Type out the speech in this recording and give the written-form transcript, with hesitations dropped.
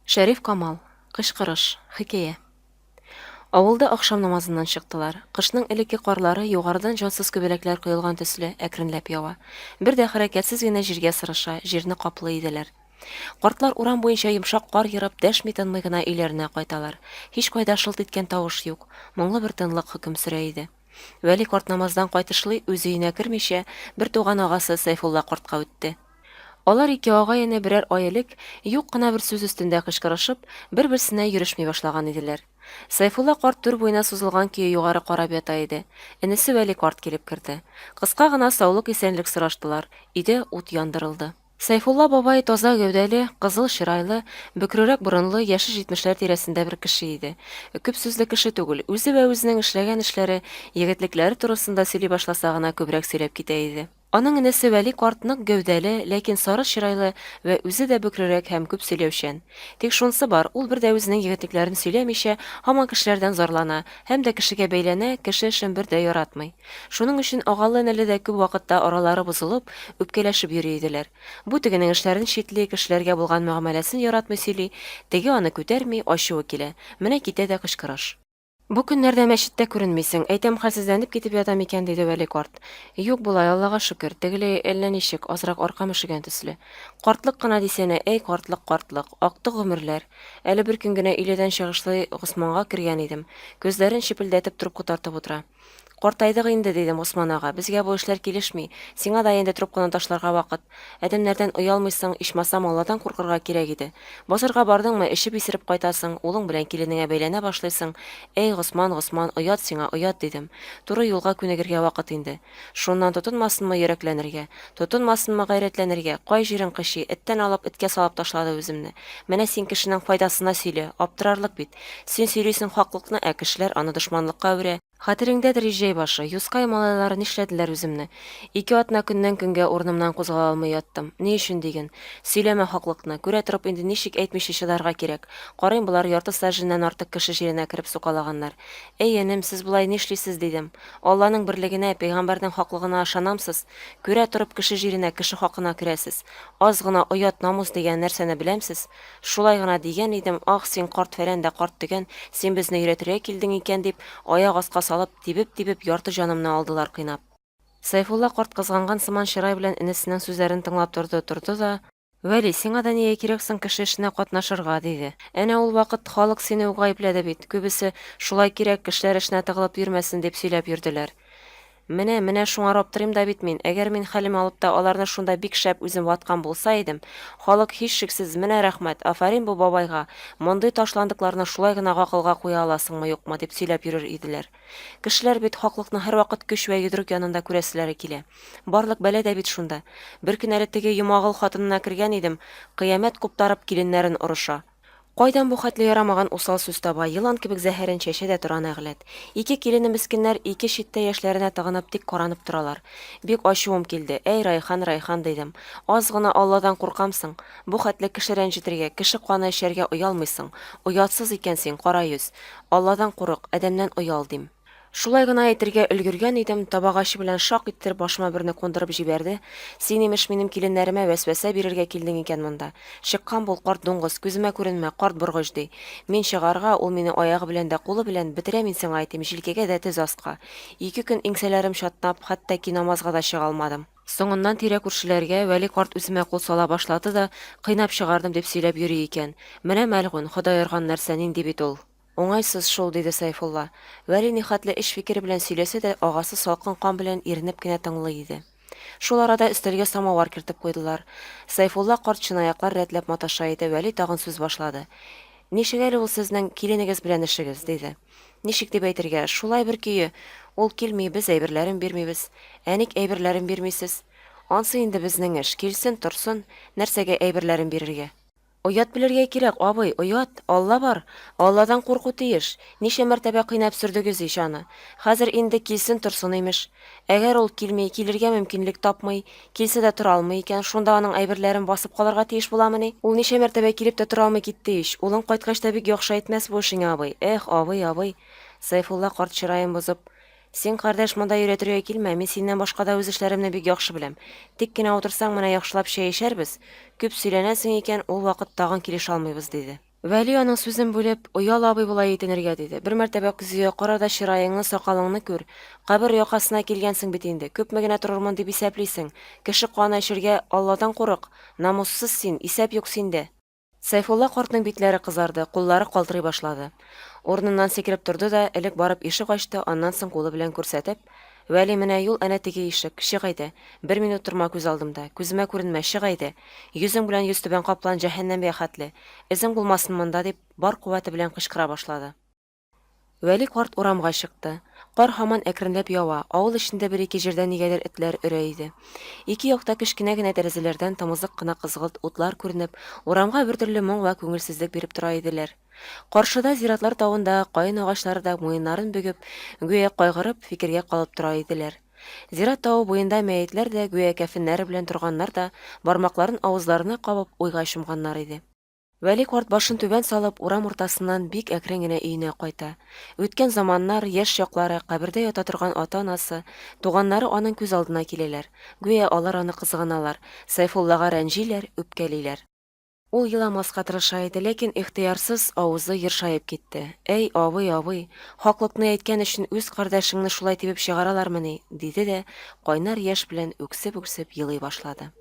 Шәриф Камал. Кычкырыш. Хикәя. Авылда ахшам намазыннан чыктылар. Кышның элекке карлары, югарыдан җансыз күбәләкләр коелган төсле, әкренләп ява. Бер дә хәрәкәтсез генә җиргә сырыша, җирне каплый иделәр. Картлар урам буенча йомшак кар ерып, дәшми-тынмый гына өйләренә кайталар. Һичкайда шылт иткән тавыш юк. Моңлы бер тынлык хөкем сөрә иде. Вәли карт намаздан кайтышлый, үз өенә кермичә, бертуган агасы Сәйфулла картка үтте. Алар ике агай-эне берәр ай элек, юк кына бер сүз өстендә кычкырышып, бер-берсенә йөрешми башлаган иделәр. Сәйфулла карт түр буена сузылган көе югары карап ята иде. Энесе Вәли карт килеп керде. Кыска гына саулык-исәнлек сораштылар, өйдә ут яндырылды. Сәйфулла бабай таза гәүдәле, кызыл чырайлы, бөкрерәк борынлы, яше җитмешләр тирәсендә бер кеше иде. Күп сүзле кеше түгел, үзе вә үзенең эшләгән эшләре, егетлекләре турысында сөйли башласа гына күбрәк сөйләп китә иде. Аның энесе Вәли карт нык гәүдәле, ләкин сары чырайлы вә үзе дә бөкрерәк һәм күп сөйләүчән. Тик шунсы бар, ул бер дә үзенең егетлекләрен сөйләмичә, һаман кешеләрдән зарлана һәм дә кешегә бәйләнә, кеше эшен бер дә яратмый. Шуның өчен агалы-энеле дә күп вакытта аралары бозылып, үпкәләшеп йөри иделәр. Бу тегенең эшләрен читли, кешеләргә булган мөгамәләсен яратмый сөйли, теге аны күтәрми, ачуы килә. Менә китә дә кычкырыш. Бу көннәрдә мәчеттә күренмисең, әйтәм, хәлсезләнеп китеп ятам икән, диде Вәли карт. Юк болай, Аллага шөкер, тегеләй әллә ничек, азрак аркам өшегән төсле. Картлык кына дисәнә, әй, картлык, картлык, акты гомерләр. Әле беркөн генә өйләдән чыгышлый Госманга кергән идем, күзләрен чепелдәтеп трубка тартып утыра. Картайдык инде, дидем, Госман ага, безгә бу эшләр килешми. Сиңа да инде трубканы ташларга вакыт. Адәмнәрдән оялмыйсың, ичмасам, Алладан куркырга кирәк иде. Базарга бардыңмы, эчеп-исереп кайтасың, улың белән киленеңә бәйләнә башлыйсың. Әй, Госман, Госман, оят сиңа, оят, дидем. Туры юлга күнегергә вакыт инде. Шуннан тотынмасынмы йөрәкләнергә, тотынмасынмы гайрәтләнергә, кай җирең кычи, эттән алып эткә салып ташлады үземне. Менә син кешенең файдасына сөйлә, аптырарлык бит. Син сөйлисең хаклыкны, ә кешеләр аны дошманлыкка үрә. Хәтереңдәдер ич җәй башы, Юскай малайлары нишләделәр үземне? Ике атна көннән-көнгә урынымнан кузгала алмый яттым. Ни өчен диген? Сөйләмә хаклыкны, күрә торып инде ничек әйтмичә чыдарга кирәк. Карыйм, болар ярты саженнән артык кеше җиренә кереп сукалаганнар. Әй, энем, сез болай нишлисез, дидем. Алланың берлегенә, пәйгамбәрнең хаклыгына ышанамсыз? Күрә торып кеше җиренә, кеше хакына керәсез. Аз гына оят, намус дигән нәрсәне беләмсез? Шулай гына дигән идем, ах, син карт фәлән дә карт төгән, син безне өйрәтергә килдең икән, дип, аяк аска салып, тибеп-тибеп, ярты җанымны алдылар кыйнап. Сәйфулла карт кызганган сыман чырай белән энесенең сүзләрен тыңлап торды-торды да. Вәли, сиңа да нигә кирәк соң кеше эшенә катнашырга? диде. Әнә ул вакыт халык сине үк гаепләде бит, күбесе, шулай кирәк, кешеләр эшенә тыгылып йөрмәсен, дип сөйләп йөрделәр. Менә, менә шуңар аптырыйм да бит мин, әгәр мин хәлем алып та аларны шунда бик шәп үзем ваткан булса идем, халык һичшиксез, менә рәхмәт, афәрин бу бабайга, мондый ташландыкларны шулай гына гакылга куя аласыңмы юкмы, дип сөйләп йөрер иделәр. Кешеләр бит хаклыкны һәрвакыт көч вә йодрык янында күрәселәре килә. Барлык бәла дә бит шунда. Беркөн әле теге Йомагыл хатынына кергән идем, кыямәт куптарып киленнәрен орыша. Кайдан бу хәтле ярамаган усал сүз таба, елан кебек зәһәрен чәчә дә тора нәгъләт. Ике килене мескеннәр ике читтә яшьләренә тыгынып тик каранып торалар. Бик ачуым килде, әй, Райхан, Райхан, дидем, аз гына Алладан куркамсың, бу хәтле кеше рәнҗетергә, кеше каны эчәргә оялмыйсың, оятсыз икән син, кара йөз. Алладан курык, адәмнән оял, дим. Шулай гына әйтергә өлгергән идем, табагачы белән шак иттереп башыма берне кундырып җибәрде, Син, имеш, минем киленнәремә вәсвәсә бирергә килдең икән монда. Чыккан бул, карт дуңгыз, күземә күренмә, карт боргыч, ди. Мин чыгарга, ул мине аягы белән дә кулы белән, бетерә мин сиңа әйтим, җилкәгә дә тез аска. Ике көн иңсәләрем чатнап, хәтта ки намазга да чыга алмадым. Соңыннан тирә-күршеләргә, Вәли карт үземә кул сала башлады да, кыйнап чыгардым, дип сөйләп йөри икән. Менә мәлгунь, Ходай орган нәрсә нинди бит ул. Уңайсыз шул, диде Сәйфулла. Вәли нихәтле эч фикере белән сөйләсә дә, агасы салкын кан белән иренеп кенә тыңлый иде. Шул арада өстәлгә самовар кертеп куйдылар. Сәйфулла карт чынаяклар рәтләп маташа иде, Вәли тагын сүз башлады. Ничек әле ул сезнең киленегез белән эшегез? диде. Ничек дип әйтергә, шулай бер көе. Ул килми, без әйберләрен бирмибез. Ә ник әйберләрен бирмисез? Ансы инде безнең эш, килсен, торсын, нәрсәгә әйберләрен бирергә? Оят белергә кирәк, абый, оят! Алла бар! Алладан курку тиеш! Ничә мәртәбә кыйнап сөрдегез ич аны! Хәзер инде килсен торсын, имеш. Әгәр ул килми, килергә мөмкинлек тапмый, килсә дә тора алмый икән, шунда аның әйберләрен басып калырга тиеш буламыни? Ул ничә мәртәбә килеп тә тора алмый китте ич! Улың кайткач та бик яхшы әйтмәс бу эшеңә, абый! Эх, абый, абый! Сәйфулла карт чыраен бозып. Син, кардәш, монда өйрәтергә килмә, мин синнән башка да үз эшләремне бик яхшы беләм. Тик кенә утырсаң, менә яхшылап чәй эчәрбез, күп сөйләнәсең икән, ул вакыт тагын килешә алмыйбыз, диде. Вәли аның сүзен бүлеп, Оял абый болай итенергә, диде. Бер мәртәбә көзгегә кара да чыраеңны, сакалыңны күр. Кабер якасына килгәнсең бит инде. Күпме генә торырмын дип исәплисең? Кеше каны эчергә Алладан курык! Намуссыз син, исәп юк синдә! Сәйфулла картның битләре кызарды, куллары калтырый башлады. Урыныннан сикереп торды да, элек барып ишек ачты, аннан соң кулы белән күрсәтеп, Вәли, менә юл, әнә теге ишек, чык әйдә. Бер минут торма күз алдымда. Күземә күренмә, чык әйдә. Йөзең белән йөзтүбән каплан җәһәннәмгә хәтле. Эзең булмасын монда, дип, бар куәте белән кычкыра башлады. Вәли карт урамга чыкты. Кар һаман әкренләп ява, авыл эчендә бер-ике җирдә нигәдер этләр өрә иде. Ике якта кечкенә генә тәрәзәләрдән тымызык кына кызгылт утлар күренеп, урамга бертөрле моң вә күңелсезлек биреп тора иделәр. Каршыда, зиратлар тавында, каен агачлары да муеннарын бөгеп, гүя кайгырып, фикергә калып тора иделәр. Зират тавы буенда мәетләр дә, гүя кәфеннәре белән торганнар да, бармакларын авызларына кабып, уйга чумганнар иде. Вәли карт башын түбән салып, урам уртасыннан бик әкрен генә өенә кайта. Үткән заманнар, яшь чаклары, кабердә ята торган ата-анасы, туганнары аның күз алдына киләләр. Гүя алар аны кызганалар, Сәйфуллага рәнҗиләр, үпкәлиләр. Ул еламаска тырыша иде, ләкин ихтыярсыз авызы ершаеп китте. Әй, абый, абый, хаклыкны әйткән өчен үз кардәшеңне шулай тибеп чыгаралармыни? диде дә, кайнар яшь белән үксеп-үксеп елый башлады.